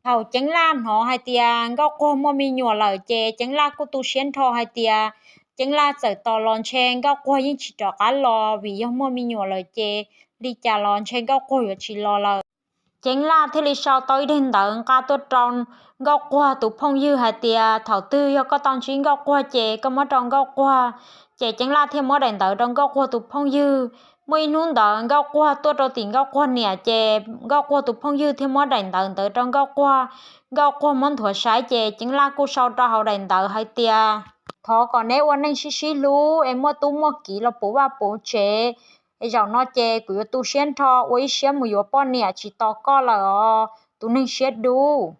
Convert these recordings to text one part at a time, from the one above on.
Thaum Ceev Laj hnov hais tias Nkauj Quag muaj me nyuam lawm ces Ceev Laj kuj tu siab nrho hais tias Ceev Laj txawm tos los ntshe Nkauj Quag yeej tsis rov qab los, vim yog muaj me nyuam lawm ces li cas los ntshe Nkauj Quag yuav tsis los lawm. Ceev Laj thiaj li sau tau ib daim ntawv nqa tuaj rau Nkauj Quag tus phooj ywg hais tias thaum twg yog koj tau ntsib Nkauj Quag ces koj muab rau Nkauj Quag. Ces Ceev Laj thiaj muab daim ntawv rau Nkauj Quag tus phooj ywg. Muaj ib hnub ntawd Nkauj Quag tuaj rau tim Nkauj Quag niam ces Nkauj Quag tus phooj ywg thiaj muab daim ntawv ntawd rau Nkauj Quag. Nkauj Quag muab nthuav saib ces Ceev Laj kuj sau rau hauv daim ntawv hais tias thov kom neb ua neej sib sib hlub es muaj tub muaj kiv los puv vaj puv tsev. Es zaum no ces kuv yuav tu siab nrho ua ib siab mus yuav poj niam tsis tos koj lawm os tus neeg siab dub.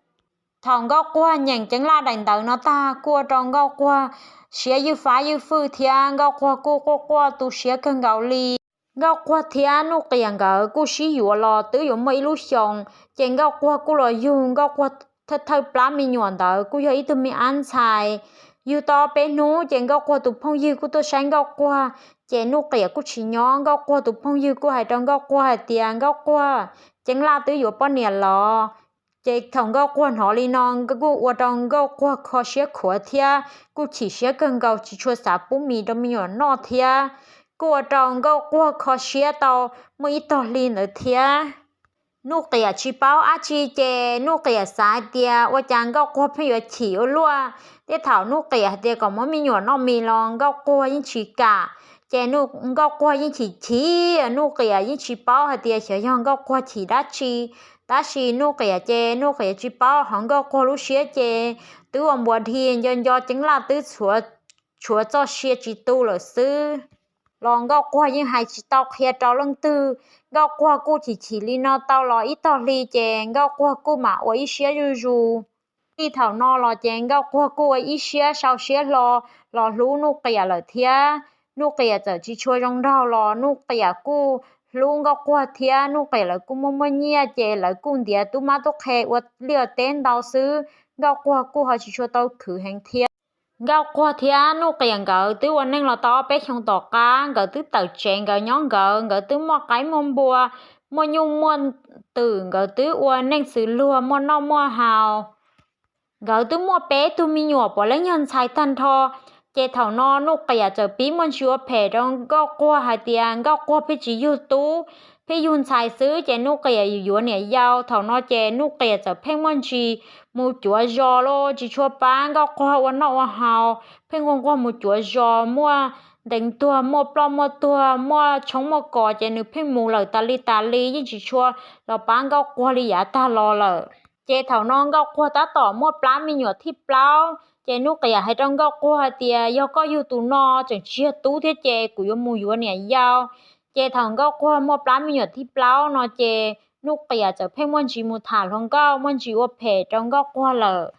Thaum Nkauj Quag nyeem Ceev Laj daim ntawv no tag kuj ua rau Nkauj Quag siab ywj fab ywj fwj thiab Nkauj Quag kuj quaj quaj tu siab kawg nkaus li. Nkauj Quag thiab Nuj Qiam nkawd kuj sib yuav los twb yuav muaj ib lub xyoos, ces Nkauj Quag kuj los yug Nkauj Quag thawj thawj plab me nyuam ntawd kuj yog ib tug me ab ntxhais. Yug tau peb hnub ces Nkauj Quag tus phooj ywg kuj tuaj saib Nkauj Quag, ces Nuj Qiam kuj tsis nyob. Nkauj Quag tus phooj ywg kuj hais rau Nkauj Quag hais tias Nkauj Quag, Ceev Laj twb yuav poj niam los. Ces thaum Nkauj Quag hnov li no kuj ua rau Nkauj Quag kho siab khuav thiab kuj chim siab kawg nkaus tsis tshua xav pub mis rau me nyuam noj thiab. Kuj ua rau Nkauj Quag kho siab tau muaj ib tog hli ntawd thiab. Nuj Qiam tsis paub dab tsi ces Nuj Qiam xav hais tias ua cas Nkauj Quag pheej yuav chim ua luaj. Tej thaum Nuj Qiam hais tias kom muab me nyuam noj mis los Nkauj Quag yeej tsis kam. Ces Nkauj Quag yeej chim chim, Nuj Qiam yeej tsis paub hais tias xyov yog Nkauj Quag chim dab tsi. Tab sis Nuj Qiam ces Nuj Qiam tsis paub, hauv Nkauj Quag lub siab ces twb ua npuas dhi nco nco Ceev Laj twb tshuav txoj sia tsis tu lawm xwb. Los Nkauj Quag yeej hais tsis tau qhia rau leej twg. Nkauj Quag kuj chim chim li no tau los ib tog hli ces Nkauj Quag kuj mam ua ib siab zuj zus. Txij thaum no los ces Nkauj Quag kuj ua ib siab sau siab hlo los hlub Nuj Qiam lawm thiab. Nuj Qiam txawm tsis tshua zoo nraug los Nuj Qiam kuj hlub Nkauj Quag thiab. Nuj Qiam lawv kuj muaj muaj nyiaj ces lawv kuj ntiav tub mab tub qhe ua liaj teb ntau xwb, Nkauj Quag kuj ho tsis tshua tau khwv heev thiab. Nkauj Quag thiab Nuj Qiam nkawd twb ua neej los tau ob peb xyoos tom qab, nkawd twb tawm tsev nkawd nyob nkawd, nkawd twb muaj qaib muaj npua, muaj nyuj muaj twm, nkawd twb ua neej xws luag muaj noj muaj haus. Nkawd twb muaj peb tug me nyuam puav leej yog ntxhais tag nrho. Ces thaum no Nuj Qiam txawm pib muaj ntsis ua phem rau Nkauj Quag hais tias Nkauj Quag pheej tsis yug tub, pheej yug ntxhais xwb ces Nuj Qiam yuav niam yau. Thaum no ces Nuj Qiam txawm pheej muaj ntsis mus cuav zos los tsis tshua pab Nkauj Quag ua noj ua haus, pheej nquag nquag mus cuav zos, muaj ntees tuag, muaj ploj muaj tuag, muaj tshoob muaj kos ces nws pheej mus lawm tas li tas li, yeej tsis tshua los pab Nkauj Quag li yav tag los lawm. Ces thaum no Nkauj Quag tab tom muaj plab me nyuam thib plaub, ces Nuj Qiam hais rau Nkauj Quag hais tias yog koj yug tus no tseem tsis yog tub thiab ces kuv yuav mus yuav niam yau. Ces thaum Nkauj Quag muaj plab me nyuam thib plaub no ces Nuj Qiam txawm pheej muaj ntsis mus tham hluas nkauj, muaj ntsis ua phem rau Nkauj Quag lawm.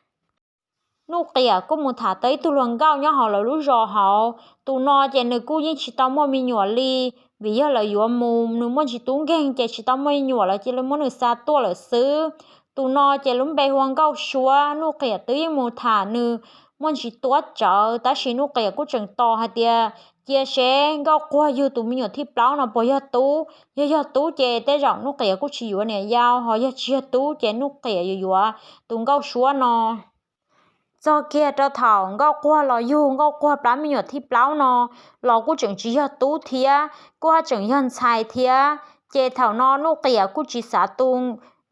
Nuj Qiam kuj mus tham tau ib tug hluas nkauj nyob hauv lawv lub zos hauv. Tus no ces nws kuj yeej tsis tau muaj me nyuam li, vim yog lawv yuav mus, nws muaj ntsis tub nkeeg ces tsis tau muaj me nyuam, lawv cia li muab nws xa tuaj lawm xwb. Tus no ces lub npe hu ua Nkauj Suab. Nuj Qiam twb yeej mus tham nws muaj ntsis tuab tsawv, tab sis Nuj Qiam kuj tseem tos hais tias cia seb Nkauj Quag yug tus me nyuam thib plaub no puas yog tub. Yog yog tub ces tej zaum Nuj Qiam kuj tsis yuav niam yau, ho yog tsis yog tub ces Nuj Qiam yuav yuav tus Nkauj Suab no. Txog kiag rau thaum Nkauj Quag los yug Nkauj Quag plab me nyuam thib plaub no los kuj tseem tsis yog tub thiab, kuj haj tseem yog ntxhais thiab. Ces thaum no Nuj Qiam kuj tsis xav tu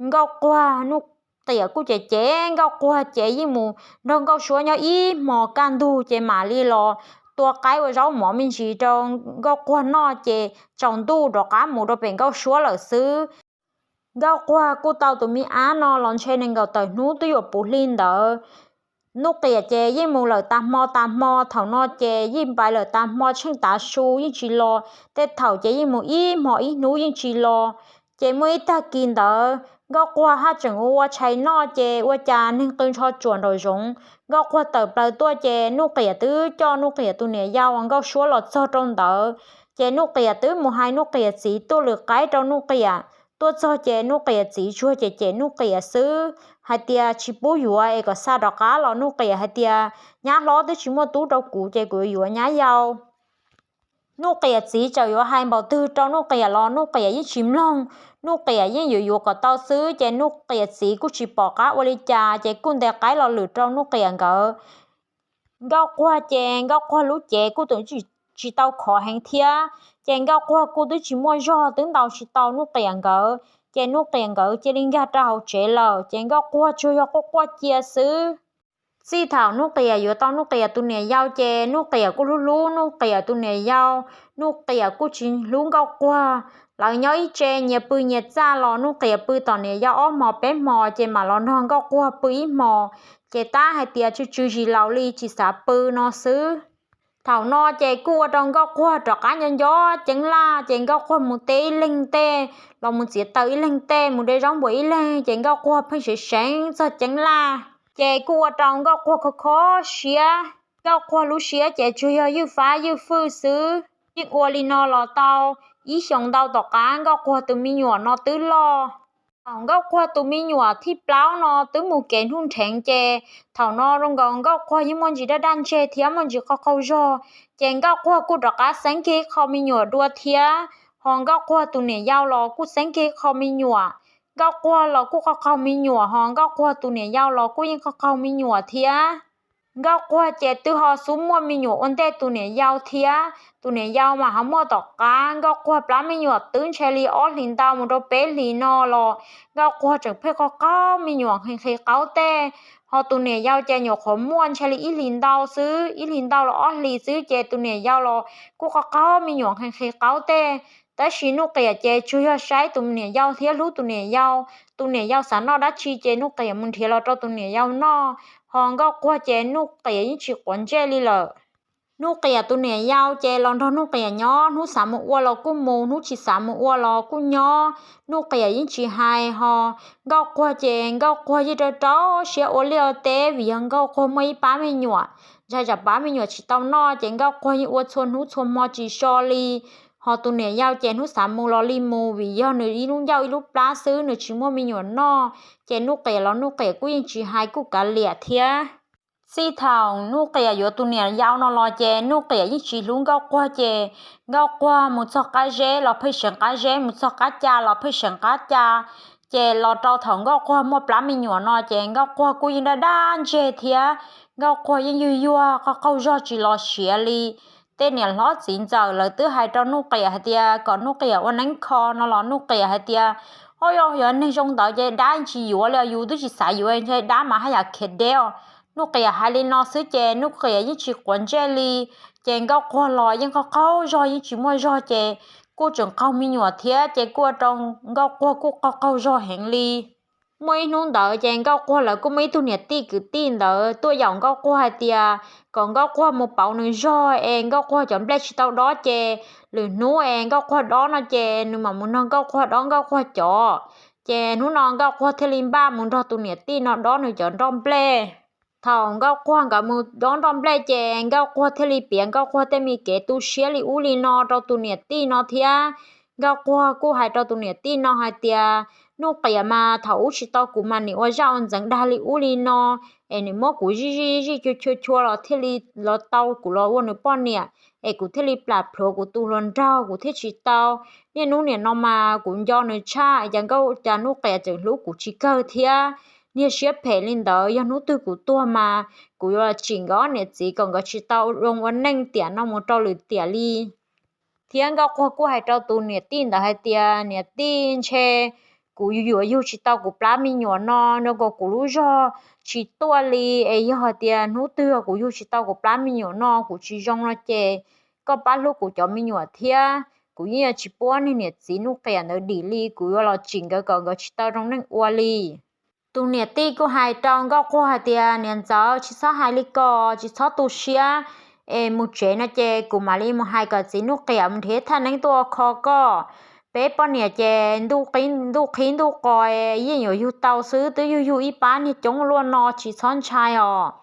Nkauj Quag, Nuj Qiam kuj cem cem Nkauj Quag ces yeej mus nrog Nkauj Suab nyob ib hmo kaj ntug ces mam li los tua qaib ua zaub mov me ntsis rau Nkauj Quag noj ces tsaus ntuj rov qab mus rau pem Nkauj Suab lawm xwb. Nkauj Quag kuj tau tus me ab no los ntshe nees nkaum tawm hnub twb yuav puv hli ntawd. Nuj Qiam ces yeej mus lawm tas hmo tas hmo, thaum no ces yeej pais lawm tas hmo tsheej tav su yeej tsis los, tej thaum ces yeej mus ib hmo ib hnub yeej tsis los. Ces muaj ib tag kis ntawd Nkauj Quag haj tseem ua ua tshais noj ces ua cas neeg qw ntsho tsuam nraum zoov. Nkauj Quag tawm plaws tuaj ces Nuj Qiam twb coj Nuj Qiam tus niam yau uas Nkauj Suab los txog rau ntawd. Ces Nuj Qiam twb mus hais Nuj Qiam txiv tuaj lwm qaib rau Nuj Qiam. Tuaj txog ces Nuj Qiam txiv tsuas cem cem Nuj Qiam xwb hais tias tsis pub yuav es kom xa rov qab los. Nuj Qiam hais tias nyab hlob twb tsis muaj tub rau kuv ces kuv yuav nyab yau. Nuj Qiam txiv txawm yuav hais npaum twg rau Nuj Qiam los Nuj Qiam yeej tsis mloog, Nuj Qiam yeej yuav yuav kom tau xwb, ces Nuj Qiam txiv kuj tsis pom qab ua li cas, ces kuj ntes qaib los lwm rau Nuj Qiam nkawd. Nkauj Quag ces Nkauj Quag lub cev kuj tseem tsis tau khov heev thiab, ces Nkauj Quag kuj twb tsis muaj zog twb ntaus tsis tau Nuj Qiam nkawd, ces Nuj Qiam nkawd cia li nkag rau hauv tsev lawm, ces Nkauj Quag tsuas yog quaj quaj cia xwb. Txij thaum Nuj Qiam yuav tau Nuj Qiam tus niam yau ces Nuj Qiam kuj hlub hlub Nuj Qiam tus niam yau, Nuj Qiam kuj tsis hlub Nkauj Quag. Lawv nyob ib tse nyias pw nyias txaj los Nuj Qiam pw tom niam yau ob hmos peb hmos ces mam los nrog Nkauj Quag pw ib hmos, ces tab hais tias tsw tsw zis laus li tsis xav pw no xwb. Thaum no ces kuj ua rau Nkauj Quag rov qab nco nco ceeb laj, ces Nkauj Quag mus teb ib leeg tej, los mus txiav taws ib leeg tej, mus de zaub npua ib leeg, ces Nkauj Quag pheej seev seev txog ceeb laj, ces kuj ua rau Nkauj Quag kho kho siab. Nkauj Quag lub siab ces tsuas yog ywj fab ywj fwj xwb. Yeej ua li no los tau ib xyoos ntau tom qab Nkauj Quag tus me nyuam no twb loj. Thaum Nkauj Quag tus me nyuam thib plaub no twb mus kev hnub nrheev ces thaum no zoo nkaus Nkauj Quag yeej muaj ntsis daj daj ntseg thiab muaj ntsis qaug qaug zog, ces Nkauj Quag kuj rov qab xeeb kiag qho me nyuam dua thiab, ho Nkauj Quag tus niam yau los kuj xeeb kiag qho me nyuam. Nkauj Quag los kuj qaug qaug me nyuam, ho Nkauj Quag tus niam yau los kuj yeej qaug qaug me nyuam thiab. Nkauj Quag ces twb ho xub muaj me nyuam ua ntej tus niam yau thiab, tus niam yau mas ho muaj tom qab. Nkauj Quag plab me nyuam twb ntshai li ob hlis ntau mus rau peb hlis no los Nkauj Quag tseem pheej qaug qaug me nyuam nqhis nqhis qaub tej, ho tus niam yau ces nyuam qhuav muaj ntshai li ib hlis ntau xwb, ib hlis ntau los ob hlis xwb ces tus niam yau los kuj qaug qaug me nyuam nqhis nqhis qaub tej. Tab sis Nuj Qiam ces tsuas yog saib tus niam yau thiab hlub tus niam yau, tus niam yau xav noj dab tsi ces Nuj Qiam mus nrhiav los rau tus niam yau noj, ho Nkauj Quag ces Nuj Qiam yeej tsis quav ntsej li lawm. Nuj Qiam tus niam yau ces los nrog Nuj Qiam nyob, hnub xav mus ua los kuj mus, hnub tsis xav mus ua los kuj nyob, Nuj Qiam yeej tsis hais. Ho Nkauj Quag ces Nkauj Quag yeej rau rau siab ua liaj ua teb vim yog Nkauj Quag muaj ib pab me nyuam, ntshai tsam pab me nyuam tsis tau noj ces Nkauj Quag yeej ua txhua hnub txhua hmo tsis so li. Ho tus niam yau ces hnub xav mus los li mus vim yog nws ib lub ncauj ib lub plab xwb, nws tsis muaj me nyuam noj, ces Nuj Qiam los Nuj Qiam kuj yeej tsis hais, kuj kav liam thiab. Txij thaum Nuj Qiam yuav tus niam yau no los ces Nuj Qiam yeej tsis hlub Nkauj Quag ces Nkauj Quag mus txog qab zeb los pheej seev qab zeb, mus txog qab ca los pheej seev qab ca. Ces los rau thaum Nkauj Quag muaj plab me nyuam no ces Nkauj Quag kuj yeej daj daj ntseg thiab, Nkauj Quag yeej yuag yuag qaug qaug zog tsis los siav li. Tej niam hlob txiv ntxawm lawv twb hais rau Nuj Qiam hais tias kom Nuj Qiam ua neeb kho no los Nuj Qiam hais tias, o yog yog neeg zoo ntawd ces dab tsis yuav li, yus twb tsis xav yuav, ntshe dab mas haj yam khiav deb os. Nuj Qiam hais li no xwb ces Nuj Qiam yeej tsis quav ntsej li. Ces Nkauj Quag los yeej qaug qaug zog yeej tsis muaj zog ces kuj tseem qaug me nyuam thiab ces kuj ua rau Nkauj Quag kuj qaug qaug zog heev li. Muaj ib hnub ntawd ces Nkauj Quag lawv kuj muaj ib tug niam tij kwv tij ntawd tuaj yaum Nkauj Quag hais tias kom Nkauj Quag mus pauv nws zog es Nkauj Quag cov nplej tsis tau dob ces lwm hnub es Nkauj Quag dob no ces nws mam mus nrog Nkauj Quag dob Nkauj Quag cov. Ces hnub no Nkauj Quag thiaj li npaj mus nrog tus niam tij no dob nws cov nroj nplej. Thaum Nkauj Quag nkawd mus dob nroj nplej ces Nkauj Quag thiaj li piav Nkauj Quag tej me kev tu siab li ub li no rau tus niam tij no thiab. Nkauj Quag kuj hais rau tus niam tij no hais tias, Nuj Qiam mas thaum ub tsis tau kuv mas nim ua zaj ua ntxeev dag li ub li no, es nim muab kuv zij zij zij chua chua chua los thiaj li los tau kuv los ua nws poj niam, es kuv thiaj li plam plhuav kuv tus hluas nraug kuv thiaj tsis tau. Niaj hnub nim no mas kuv nco nws tshaj, cas Nkauj, cas Nuj Qiam tseem hlub kuv tsis kawg thiab. Niag siab phem li ntawd, yog hnub twg kuv tuag mas kuv yuav tsim nkawd ob niam txiv kom nkawd tsis tau zoo ua neej tiam no mus rau lwm tiam li. Thiab Nkauj Quag kuj hais rau tus niam tij ntawd hais tias, niam tij, ntshe kuv yuav yug tsis tau kuv plab me nyuam no, no kom kuv lub zog tsis tuaj li, es yog hais tias hnub twg kuv yug tsis tau kuv plab me nyuam no kuv tsis zoo no ces koj pab hlub kuv cov me nyuam thiab, kuv yeej yuav tsis pub niag niam txiv Nuj Qiam ntawd dim li, kuv yuav los tsim nkawd kom nkawd tsis tau zoo neej ua li. Tus niam tij kuj hais rau Nkauj Quag hais tias, niam ntxawm, tsis txhob hais li ko, tsis txhob tu siab, es mus tsev no ces kuv mam li mus hais kom txiv Nuj Qiam mus nrhiav thaj neeb tuaj ua kho koj. Peb poj niam ces ntuj qhib ntuj qos yeej yuav yug tau xwb, twb yug yug ib pab niag coob luaj no, tsis txhob ntshai os.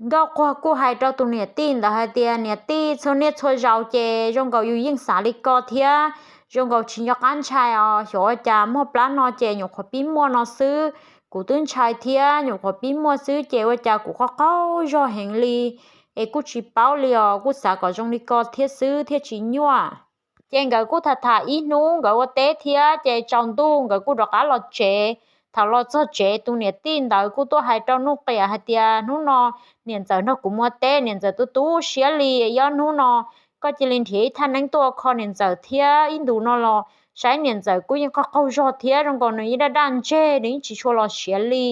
Nkauj Quag kuj hais rau tus niam tij ntawd hais tias, niam tij, txhua niaj txhua zaus ces zoo nkaus yus yeej xav li ko thiab, zoo nkaus tsis nco qab ntshai os, xyov ua cas muaj plab no ces nyuam qhuav pib muaj no xwb, kuv twb ntshai thiab, nyuam qhuav pib muaj xwb ces ua cas kuv qaug qaug zog heev li. es kuj tsis paub li os, kuj xav kom zoo li ko thiab xwb thiaj tsis nyuaj. Ces nkawd kuj tham tham ib hnub nkawd ua teb thiab ces tsaus ntuj nkawd kuj rov qab los tsev. Thaum los txog tsev tus niam tij ntawd kuj tuaj hais rau Nuj Qias hais tias, hnub no niam ntxawm nrog kuv mus ua teb, niam ntxawm tu tu siab li, yog hnub no koj cia li nrhiav ib thaj neeb tuaj kho niam ntxawm thiab ib ntus no los saib niam ntxawm kuj yeej qaug qaug zog thiab zoo nkaus nws yeej daj daj ntseg, nws yeej tsis tshua los siav li.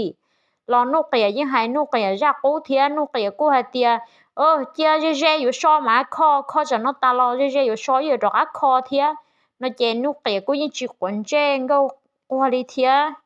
Los Nuj Qias yeej hais Nuj Qias zaj qub thiab Nuj Qias kuj hais tias, cia ze ze yuav so mas kho, kho tsam no tas los ze ze yuav so yuav rov qab kho thiab no ces Nuj Qias kuj yeej tsis quav ntsej Nkauj Quag li thiab.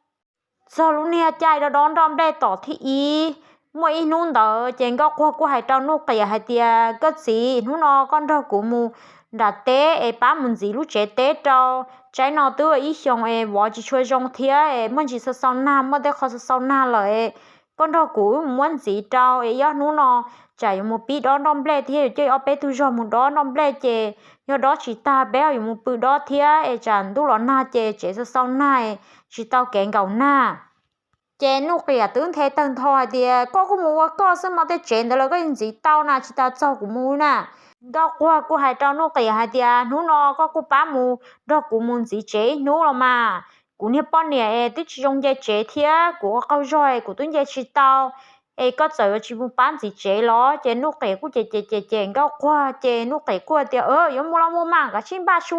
Txog lub niag caij dob dob nroj nplej tom thib ib, muaj ib hnub ntawd ces Nkauj Quag kuj hais rau Nuj Qias hais tias, koj txiv, hnub no koj nrog kuv mus nram teb es pab mus ntxiv lub tsev teb rau. Tsaib no twb ua ib xyoos es vov tsis tshua zoo thiab es muaj ntsis xau xau nag, muaj tej qho xau xau nag lawm es koj nrog kuv wb mus muab ntxiv rau es yog hnub no tsam yuav mus pib dob nroj nplej thiab yuav coj ob peb tug zog mus dob nroj nplej ces yog dob tsis tag peb ho yuav mus pw dob thiab es tsam ntuj los nag ces tsev xau xau nag, tsis tau kev nkaum nag. Ces Nuj Qias twb nthe tawg ntho hais tias, koj kuj mus ua koj xwb mas, tej tsev ntawd los koj yeej ntxiv tau na, tsis tas txog kuv mus na. Nkauj Quag kuj hais rau Nuj Qias hais tias, hnub no koj kuj pab mus nrog kuv mus ntxiv tsev ib hnub los mas, kuv niag poj niam es twb tsis zoo nce tsev thiab kuv ua qaug zog es kuv twb nce tsis tau, es koj txawm yuav tsis mus pab ntxiv tsev los? Ces Nuj Qias kuj cem cem cem cem Nkauj Quag ces Nuj Qias kuj hais tias, yuav mus los mus mas, kav tsij npaj su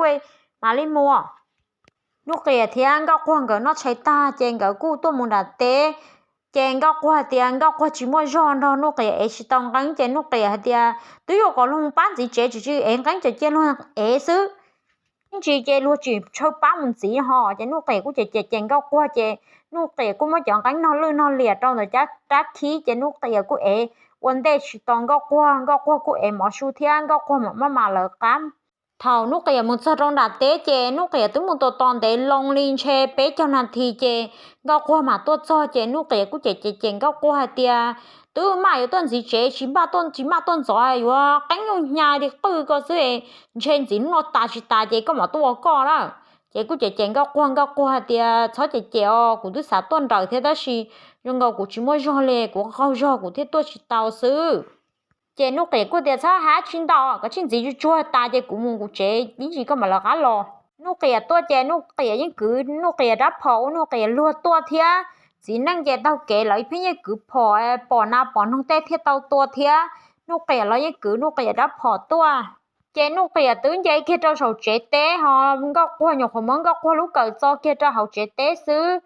mam li mus. Nuj Qias thiab Nkauj Quag nkawd noj tshais tag ces nkawd kuj tuaj mus nram teb. Ces Nkauj Quag hais tias Nkauj Quag tsis muaj zog nrog Nuj Qias ev tsis tau nqeeb ces Nuj Qias hais tias, twb yuav kom luag mus pab ntxiv tsev tsis tsis ev nqeeb ces cia luag ev xwb. Ib ntsis ces luag tsis tshawb pab mus ntxiv ho. Ces Nuj Qias kuj cem cem cem Nkauj Quag ces Nuj Qias kuj muab cov nqeeb nog lwj nog liam rau ntawm cov rab khib ces Nuj Qias kuj ev ua ntej tsis tau Nkauj Quag, Nkauj Quag kuj ev mov su thiab Nkauj Quag mam maj mam lawv qab. Thaum Nuj Qias mus txog rau nram teb ces Nuj Qias twb mus tos tos ntev loo li ntshe peb caug nas this ces Nkauj Quag mam tuaj txog ces Nuj Qias kuj cem cem cem Nkauj Quag hais tias, twb maj yuav tuaj ntxiv tsev tsis maj tuaj, tsis maj tuaj ntxov, yuav qeeb nyuj hnyav li qwj ko xwb, ntshe ntxiv hnub no tas tsis tas ces koj mam tuaj ua koj lawm. Ces kuj cem cem Nkauj Quag, Nkauj Quag hais tias, txhob cem cem os, kuv twb xav tuaj nrawm thiab tab sis zoo nkaus kuv tsis muaj zog li, kuv qaug zog kuv thiaj tuaj tsis tau xwb. Ces Nuj Qias kuj tias, txhob hais tsis ntau, koj tsij ntxiv tsuag tsuag tas ces kuv mus kuv tsev ib ntsis koj mam lawv qab los. Nuj Qias tuaj ces Nuj Qias yeej kwv Nuj Qias rab phom ua Nuj Qias luag tuaj thiab txiv neej ces taug kev lawv ib pheej yeej kwv phom pom nas pom noog tej thiaj tau tua thiab Nuj Qias los yeej kwv Nuj Qias rab phom tuaj. Ces Nuj Qias twb nce kiag rau saum tsev teb ho Nkauj Quag nyuam qhuav muab Nkauj Quag lub kawm txo kiag rau hauv tsev teb xwb.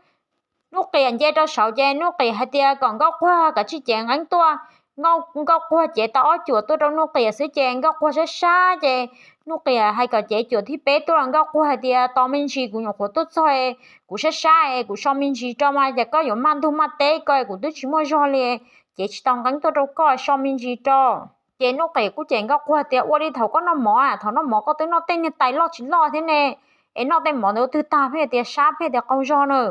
Nuj Qias nce rau saud ces Nuj Qias hais tias kom Nkauj Quag kav tsij cev nqeeb tuaj. Nkauj Quag cev tau ob cuam tuaj rau Nuj Qias xwb ces Nkauj Quag sab sab ces Nuj Qias hais kom cev cuam thib peb tuaj los Nkauj Quag hais tias, tos me ntsis, kuv nyuam qhuav tuaj txog, kuv sab sab es kuv so me ntsis rau mas cas koj yuav maj ntug maj teb ko, kuv twb tsis muaj zog li, cev tsis tau nqeeb tuaj rau koj, so me ntsis rau. Ces Nuj Qias kuj cem Nkauj Quag tias, ua li thaum koj noj mov, thaum noj mov koj twb noj tej niag tais loj tsis loj thiab ne, es noj tej mov ntawd twg tag pheej tias sab pheej tias qaug zog na.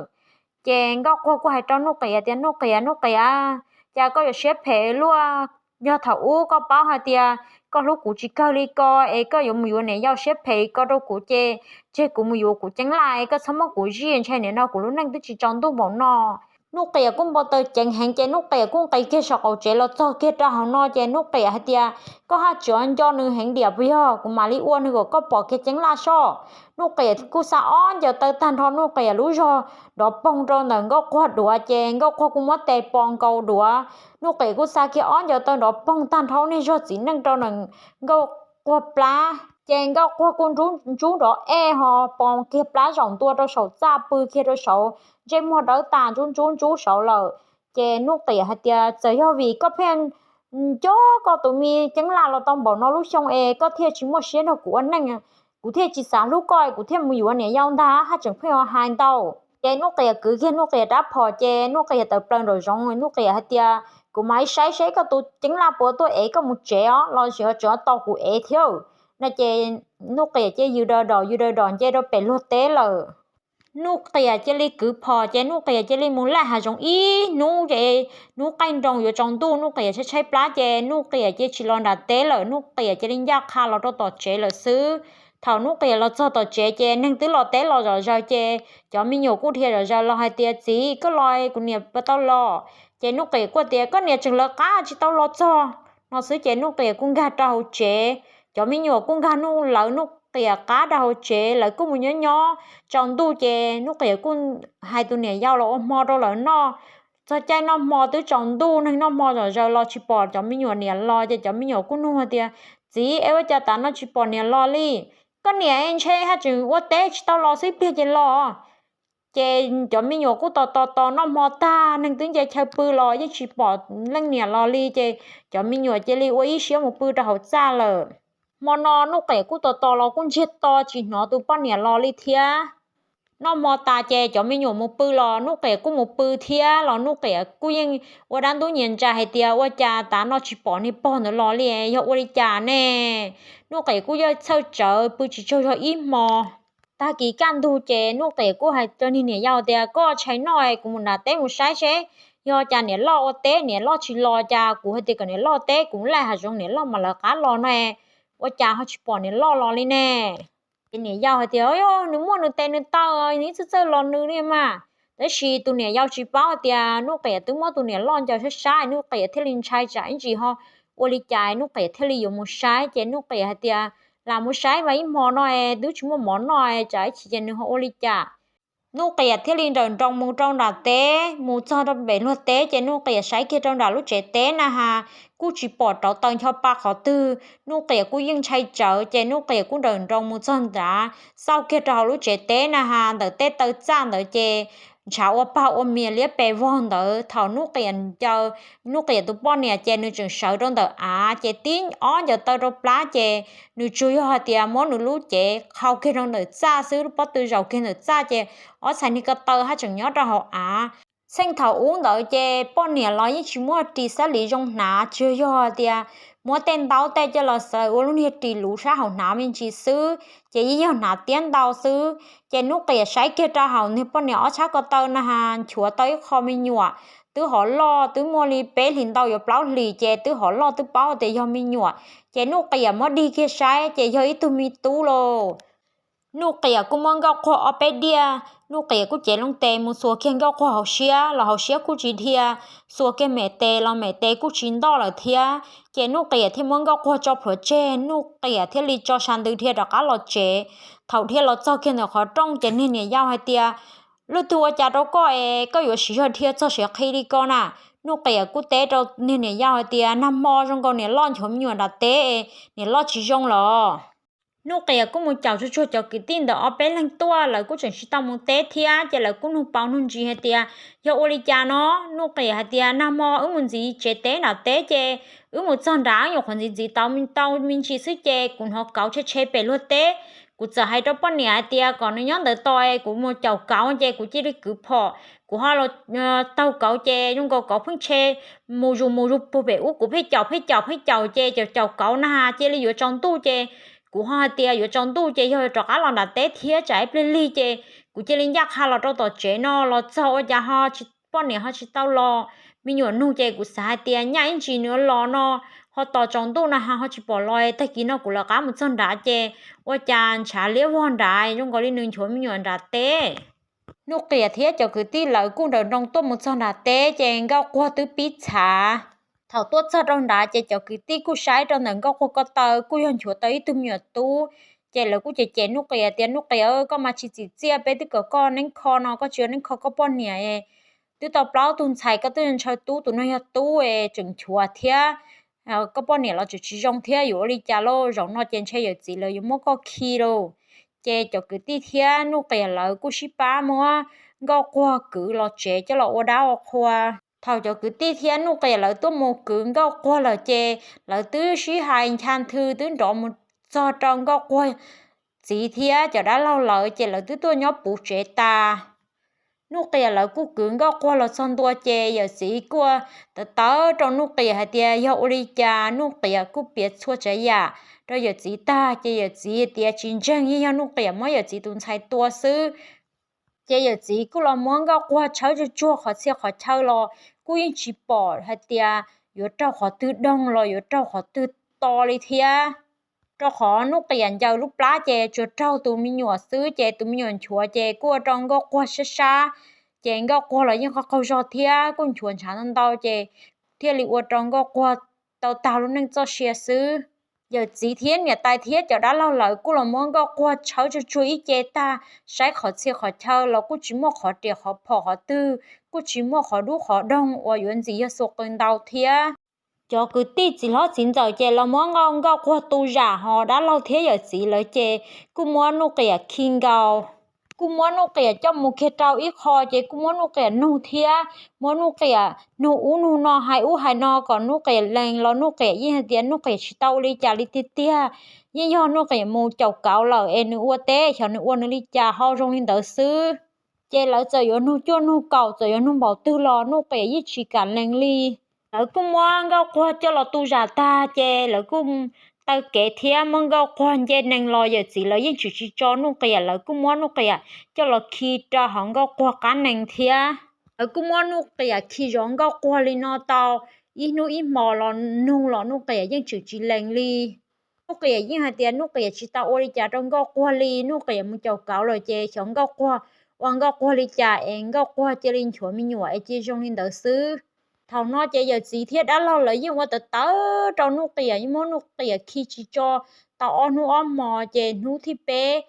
Ces Nkauj Quag kuj hais rau Nuj Qias tias, Nuj Qias, Nuj Qias, cas koj yuav siab phem luaj? Yog thaum ub koj paub hais tias koj hlub kuv tsis kawg li ko es koj yuav mus yuav niam yau siab phem li ko rau kuv ces tseg kuv mus yuav kuv ceeb laj es koj txhob muab kuv zij, ntshe nim no kuv lub neej twb tsis tsaus ntuj npaum no. Nuj Qias kuj npau taws ceev heev ces Nuj Qias kuj nqis kiag saum qaum tsev los txog kiag rau hauv no ces Nuj Qias hais tias, koj haj tseem nco nws heev diam puas yog? Kuv mam li ua nws kom koj pom kiag ceeb laj soj. Nuj Qias kuj xa ob ncaws taw tag nrho Nuj Qias lub zog nrov poog rau ntawm Nkauj Quag duav ces Nkauj Quag kuj muab tes pos nkaus duav. Nuj Qias kuj xa kiag ob ncaws taw nrov poog tag nrho niag zog txiv neej rau ntawm Nkauj Quag plab ces Nkauj Quag kuj ntsub nrov ej ho pos kiag plab zaum ntua rau saum txaj pw kiag rau saud, ntsej muag dawb tas ntsub ntsub ntsub saud lawm. Ces Nuj Qias hais tias, txawm yog vim koj pheej nco koj tus me ceeb laj los tau npaum no lub xyoo es koj thiaj tsis muaj siab nrog kuv ua neej, kuv thiaj tsis xav hlub koj, kuv thiaj mus yuav niam yau ntag, haj tseem pheej hais ntau. Ces Nuj Qias kwv kiag Nuj Qias rab phom ces Nuj Qias tawm plaws nraum zoov, Nuj Qias hais tias, kuv mam li saib seb koj tus ceeb laj puas tuaj ev koj mus tsev os los tseem tos kuv ev thiab no. Ces Nuj Qias cia li yws daws dom yws daws dom nce rau pem luag teb lawm. Nuj Qias cia li kwv phom ces Nuj Qias cia li mus laij hav zoov ib hnub ces hnub qaij nroos yuav tsaus ntuj Nuj Qias tshaib tshaib plab ces Nuj Qias cia li tsis los nram teb lawm, Nuj Qias cia li ncaj qha los rau tom tsev lawm xwb. Thaum Nuj Qias los txog tom tsev ces neeg twb los teb los zom zaws ces cov me nyuam kuj dhia zom zaws los hais tias, txiv, koj los, kuv niam puas tau los? Ces Nuj Qias kuj tias, koj niam tseem lawv qab tsis tau los txog. No xwb ces Nuj Qiam kuj nkag rau hauv tsev, cov me nyuam kuj nkag Nuj, lawv Nuj Qiam qab rau hauv tsev, lawv kuj mus nyob nyob tsaus ntuj ces Nuj Qiam kuj hais tus niam yau los ua hmo rau lawv noj. Txog caij noj hmo twb tsaus ntuj, neeg noj hmo zom zaws los tsis pom cov me nyuam niam los ces cov me nyuam kuj nug tias, Txiv, es ua cas tav no tsis pom niam los li? Koj niam ntshe haj tseem ua teb tsis tau los xwb, ib pliag ces los. Ces cov me nyuam kuj tos tos tos noj hmo tag, neeg twb nce chaw pw los yeej tsis pom leej niam los li ces cov me nyuam cia li ua ib siab mus pw rau hauv txaj lawm. Hmo no Nuj Qiam kuj tos tos los kuj ntsiag to tsis hnov tus poj niam los li thiab. Noj hmo tas ces cov me nyuam mus pw los Nuj Qiam kuj mus pw thiab, los Nuj Qiam kuj yeej ua dab ntub nyias ntsa hais tias, Ua cas tav no tsis pom niag pog ntawd los li, yog ua li cas ne? Nuj Qiam kuj yeej txhawj tsawv pw tsis tsaug zog ib hmo. Tag kis kaj ntug ces Nuj Qiam kuj hais rau niag niam yau tias, Koj tshais noj, kuv mus nram teb mus saib seb yog cas niam loj ua teb niam loj tsis los, cas kuv hais tias kom niam loj teb, kuv laij hav zoov niam loj mam lawv qab los no, ua cas ho tsis pom niam loj los li ne? Ces niam yau hais tias, Nws muaj nws tes nws taw, nws ib txwj txawj los nws li mas. Tab sis tus niam yau tsis paub hais tias Nuj Qiam twb muab tus niam loj ncaws sab sab, Nuj Qiam thiaj li ntshai tsam ib ntsis ho ua li cas Nuj Qiam thiaj li yuav mus saib. Ces Nuj Qiam hais tias, Lam mus saib mas ib hmo no es twb tsis muaj mov noj, tsam ib chim ces nws ho ua li cas. Nuj Qiam thiaj li nrawm nroos mus rau nram teb, mus txog rau pem luag teb ces Nuj Qiam saib kiag rau nram lub tsev teb na has, kuj tsis pom rauv taws ncho pa qhov twg. Nuj Qiam kuj yeej ntshai tsawv ces Nuj Qiam kuj nrawm nroos mus txog nrad, xauj kiag rau hauv lub tsev teb na has, ntawm tej taw txaj ntawd ces ntshav ua pag ua mias liab pes vog ntawd. Thaum Nuj Qiam ncaws Nuj Qiam tus poj niam ces nws tseem sawv rau ntawm av ces tib ob ncaws taw rau plab ces nws tsuas yog hais tias muab nws lub cev qhau kiag rau ntawm txaj xwb, lub pob tw zaum kiag ntawm txaj ces ob txhais niag ko taw haj tseem nyob rau hauv av. Txheej thaum ub ntawd ces poj niam los yeej tsis muaj ris xab lis zoo hnav, tsuas yog hais tias muab tej ntaub tej coj los xaws ua lub niag ris luv sab hauv hnav me ntsis xwb, ces yeej yog hnav tiab ntau xwb. Ces Nuj Qiam saib kiag rau hauv niag poj niam ob txhais ko taw na has, nchuav tau ib qho me nyuam twb hov loj, twb muaj li peb hlis ntau yuav plaub hlis ces twb hov loj twb paub tias yog me nyuam. Ces Nuj Qiam muab dig kiag saib ces yog ib tug me tub lauj. Nuj Qiam kuj muab Nkauj Quag ob peb diaj, Nuj Qiam kuj cev loo tes mus xuas kiag Nkauj Quag hauv siab los hauv siab kuj tsis dhia, xuas kiag mem tes los mem tes kuj tsis ntoj lawm thiab. Ces Nuj Qiam thiaj muab Nkauj Quag tso plhuav tseg, Nuj Qiam thiaj li tso sa ntws dhia rov qab los tsev. Thaum dhia los txog kiag ntawm qhov rooj ces niag niam yau hais tias, Leej twg ua cas rau koj es koj yuav siv zog dhia txog siav qhi li ko na? Nuj Qiam kuj teb rau niag niam yau hais tias, Nag hmo zoo nkaus niam loj nchuav me nyuam nram teb, niam loj tsis zoo los. Nuj Qiam kuj mus caum tsuag tsuag cov kwv tij ntawm ob peb leeg tuaj, lawv kuj tseem tsis tau mus teb thiab ces lawv kuj nug paus nug ntsis hais tias, Yog ua li cas no? Nuj Qiam hais tias, Nag hmo wb mus ntxiv tsev teb nram teb ces wb mus txog nrad nyuam qhuav ntxiv ntxiv tau me ntsis xwb ces kuv hnov kauv tshe tshe pem luag teb. Kuv txawm hais rau poj niam hais tias kom nws nyob ntawd tos, kuv mus caum kauv ces kuv cia li kwv phom, kuv ho los taug kauv ces zoo nkaus kauv pheej tshe mus zus mus zus puag pem ub, kuv pheej caum pheej caum pheej caum ces caum caum kauv na has cia li yuav tsaus ntuj ces kuv ho hais tias yuav tsaus ntuj ces yog rov qab los nram teb thiab tsam ib pliag lig ces kuv cia li ncaj qha los rau tom tsev no los txog ua cas ho tsis, poj niam ho tsis tau los. Me nyuam nug ces kuv xav hais tias nyaj ib ntsis nws los no ho tos tsaus ntuj na has ho tsis pom los, tag kis no kuv lawv qab mus txog nrad ces ua cas ntshav liab vog nrad zoo nkaus li nws nchuav me nyuam nram teb. Nuj Qiam thiab cov kwv tij lawv kuj nrawm nroos tuaj mus txog nram teb ces Nkauj Quag twb pib txhav. Thaum tuaj txog rau nrad ces cov kwv tij kuj saib rau ntawm Nkauj Quag ko taw kuj yog nchuav tau ib tug me nyuam tub. Ces lawv kuj cem cem Nuj Qiam tias, Nuj Qiam, koj mas tsis txim txiaj, peb twb kom koj neeb kho no koj tsis ua neeb kho koj poj niam, twb tau plaub tug ntxhais koj twb ntshaw tub, tus no yog tub es tseem nchuav thiab. Koj poj niam los tseem tsis zoo thiab, yuav ua li cas lauj? Zaum no ces ntshe yawm txiv lawv yuav muab koj khi lauj. Ces cov kwv tij thiab Nuj Qiam lawv kuj sib pab muab Nkauj Quag kwv los tsev coj los ua dab ua qhua. Thaum cov kwv tij thiab Nuj Qiam lawv tuaj mus kwv Nkauj Quag lawm ces lawv twb sib hais ncha nthw twb nrov mus txog rau Nkauj Quag txiv thiab cov dab laug lawv ces lawv twb tuaj nyob puv tsev tas. Nuj Qiam lawv kuj kwv Nkauj Quag los txog ntua ces yawm txiv kuj tawv tawv rau Nuj Qiam hais tias yog ua li cas. Nuj Qiam kuj piav txhua tsav yam rau yawm txiv tag ces yawm txiv tias tsis ntseeg, yeej yog Nuj Qiam muab yawm txiv tus ntxhais tua xwb. Ces yawm txiv kuj los muab Nkauj Quag tshawb tsuag tsuag qhov txhia qhov chaw los kuj yeej tsis pom hais tias yuav raug qhov twg doog los yuav raug qhov twg to li thiab. Rau qhov Nuj Qiam ncaws lub plab ces tsuas raug tus me nyuam xwb ces tus me nyuam nchuav ces kuj ua rau Nkauj Quag sab sab. Ces Nkauj Quag los yeej qaug qaug zog thiab kuj nchuav ntshav ntau ntau ces thiaj li ua rau Nkauj Quag tau tag lub neej txoj sia xwb. Yawm txiv thiab niam tais thiab cov dab laug lawv kuj los muab Nkauj Quag tshawb tsuag tsuag ib ce tag, saib qhov txhia qhov chaw los kuj tsis muaj qhov riam qhov phom qhov twg, kuj tsis muaj qhov dub qhov doog uas yuav ntxim yog xuas qws ntaus thiab. Cov kwv tij txiv hlob txiv ntxawm ces los muab Nkauj Quag tu zam, ho dab laug thiab yawm txiv lawv ces kuj muab Nuj Qiam khi nkaus. Kuj muab Nuj Qiam coj mus kiag rau ib qho ces kuj muab Nuj Qiam nug thiab, muab Nuj Qiam nug ub nug no hais ub hais no kom Nuj Qiam lees los Nuj Qiam yeej hais tias Nuj Qiam tsis tau ua li cas li tiag tiag. Yeej yog Nuj Qiam mus caum kauv lawm es nws ua teb, xyov nws ua nws li cas ho zoo li ntawd xwb. Ces lawv txawm yuav nug cuaj nug kaum, txawm yuav nug npaum twg los Nuj Qiam yeej tsis kam lees li. Lawv kuj muab Nkauj Quag coj los tu zam tag ces lawv kuj taw kev thiab muab Nkauj Quag nce nees los, yawm txiv lawv yeej tseem tsis tso Nuj Qiam, lawv kuj muab Nuj Qiam coj los khi rau hauv Nkauj Quag qab nees thiab. Lawv kuj muab Nuj Qiam khi zov Nkauj Quag li no tau ib hnub ib hmo los nug los Nuj Qiam yeej tseem tsis lees li. Nuj Qiam yeej hais tias Nuj Qiam tsis tau ua li cas rau Nkauj Quag li, Nuj Qiam mus caum kauv lawm ces xyov Nkauj Quag ua Nkauj Quag li cas es Nkauj Quag cia li nchuav me nyuam es cia zoo li ntawd xwb. Thaum no ces yawm txiv thiab dab laug lawv yeej ua tawv tawv rau Nuj Qiam, yeej muab Nuj Qiam khi tsis tso tau ob hnub ob hmo ces hnub thib peb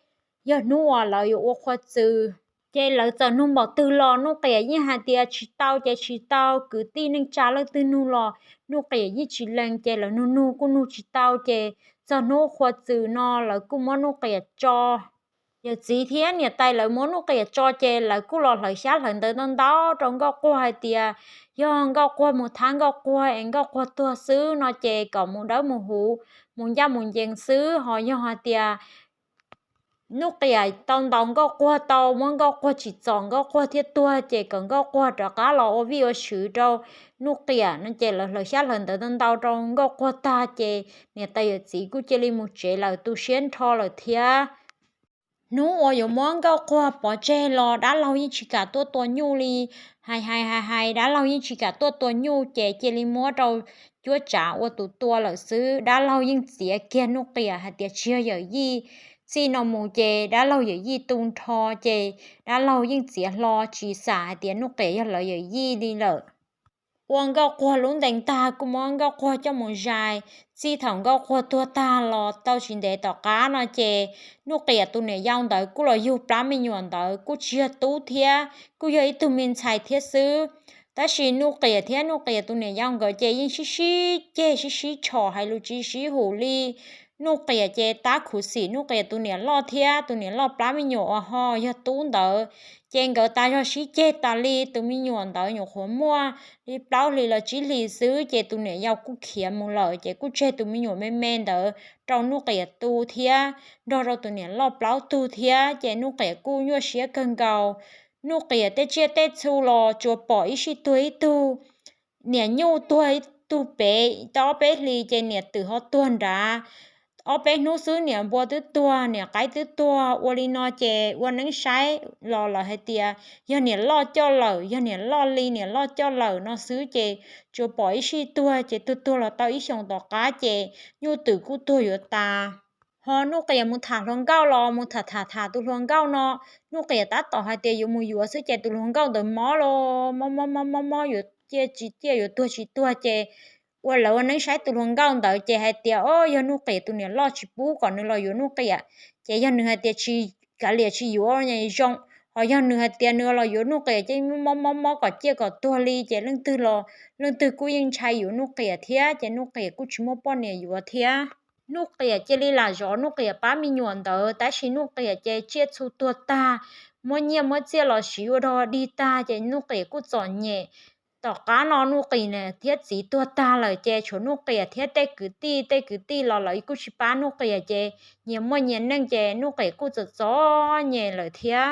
yog hnub uas lawv yuav ua qhua txws. Ces lawv txawm nug npaum twg los Nuj Qiam yeej hais tias tsis tau ces tsis tau, kwv tij neej tsa leej twg nug los Nuj Qiam yeej tsis lees, ces lawv nug nug kuj nug tsis tau, ces txog hnub qhua txws no lawv kuj muab Nuj Qiam tso. Yawm txiv thiab niam tais lawv muab Nuj Qiam tso ces lawv kuj los hlawv xyab hlawv ntawv ntau ntau rau Nkauj Quag hais tias yog Nkauj Quag mus thab Nkauj Quag es Nkauj Quag tuag xwb no ces kom mus dawb mus huv, mus ncaj mus ncees xwb, ho yog hais tias Nuj Qiam tau ntaus Nkauj Quag tau muab Nkauj Quag tsim txom Nkauj Quag thiaj tuag ces kom Nkauj Quag rov qab los ua vij ua sw rau Nuj Qiam no ces lawv hlawv xyab hlawv ntawv ntau ntau rau Nkauj Quag tag ces niam tais yawm txiv kuj cia li mus tsev lawm tu siab nrho lawm thiab. Hnub uas yuav muab Nkauj Quag pov tseg los dab laug yeej tsis kam tuaj tua nyuj li. Hais hais hais hais dab laug yeej tsis kam tuaj tua nyuj ces cia li muab rau cuab tsav ua tus tua lawm xwb. Dab laug yeej txiav kiag Nuj Qiam hais tias tsis yog yawm yij. Txij no mus ces dab laug yawm yij tu nrho ces dab laug yeej txiav hlo tsis xam hais tias Nuj Qiam yog lawv yawm yij li lawm. Ua Nkauj Quag lub ntees tag kuj muab Nkauj Quag coj mus zais. Txij thaum Nkauj Quag tuag tag los tau tsis ntev tom qab no ces Nuj Qiam tus niam yau ntawd kuj los yug plab me nyuam ntawd kuj tsis yog tub thiab, kuj yog ib tug me ntxhais thiab xwb. Tab sis Nuj Qiam thiab Nuj Qiam tus niam yau nkawd ces yeej sib sib ceg sib sib tshom hais lus tsis sib hum li. Nuj Qiam ces tab khuv xim Nuj Qiam tus niam loj thiab tus niam loj plab me nyuam uas ho yog tub ntawd, ces nkawd tas zog sib ceg tas li. Tus me nyuam ntawd nyuam qhuav muaj li plaub hlis los tsib hlis xwb ces tus niam yau kuj khiav mus lawm ces kuj tseg tus me nyuam me me ntawd rau Nuj Qiam tu thiab nrog rau tus niam loj plaub tug thiab ces Nuj Qiam kuj nyuaj siab kawg nkaus. Nuj Qiam tej tsiaj tej txhu los tsuas pom ib sij tuag ib tug. Niam nyuj tuag ib tug pem tau ob peb hlis ces niam twm ho tuag nrad. Ob peb hnub xwb niam npua twb tuag, niam qaib twb tuag, ua li no ces ua neeb saib los lawv hais tias yog niam loj coj lawm, yog niam loj li niam loj coj lawm no xwb ces tsuas pom ib sij tuag ces tuag tuag los tau ib xyoos tom qab ces nyuj twm kuj tuag yuav tas. Ho Nuj Qiam mus tham hluas nkauj los mus tham tham tham tus hluas nkauj no, Nuj Qiam tab tom hais tias yuav mus yuav xwb ces tus hluas nkauj ntawd mob los mob mob mob mob mob yuav ciaj tsis ciaj yuav tuag tsis tuag ces ua lawv ua neeb saib tus hluas nkauj ntawd ces hais tias o yog Nuj Qiam tus niam loj tsis pub kom nws los yuav Nuj Qiam, ces yog nws hais tias tsis kav liam tsis yuav zoo, ho yog nws hais tias nws los yuav Nuj Qiam ces mob mob mob kom ciaj kom tuag li ces leej twg los leej twg kuj yeej ntshai yuav Nuj Qiam thiab ces Nuj Qiam kuj tsis muaj poj niam yuav thiab. Nuj Qiam cia li lam zov Nuj Qiam pab me nyuam ntawd tab sis Nuj Qiam ces tsiaj txhu tuag tag, muab nyiaj muab txiaj los siv ua dog dig tag ces Nuj Qiam kuj txom nyem. Tom qab no Nuj Qiam niam thiab txiv tuag tag lawm ces tshuav Nuj Qiam thiab tej kwv tij, tej kwv tij los lawv kuj tsis pab Nuj Qiam ces nyias muaj nyias neej ces Nuj Qiam kuj txom txom nyem lawm thiab.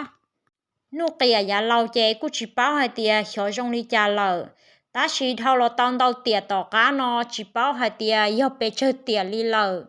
Nuj Qiam yav laus ces kuj tsis paub hais tias xyov zoo li cas lawm, tab sis dhau los tau ntau tiam tom qab no tsis paub hais tias yog pes tsawg tiam li lawm.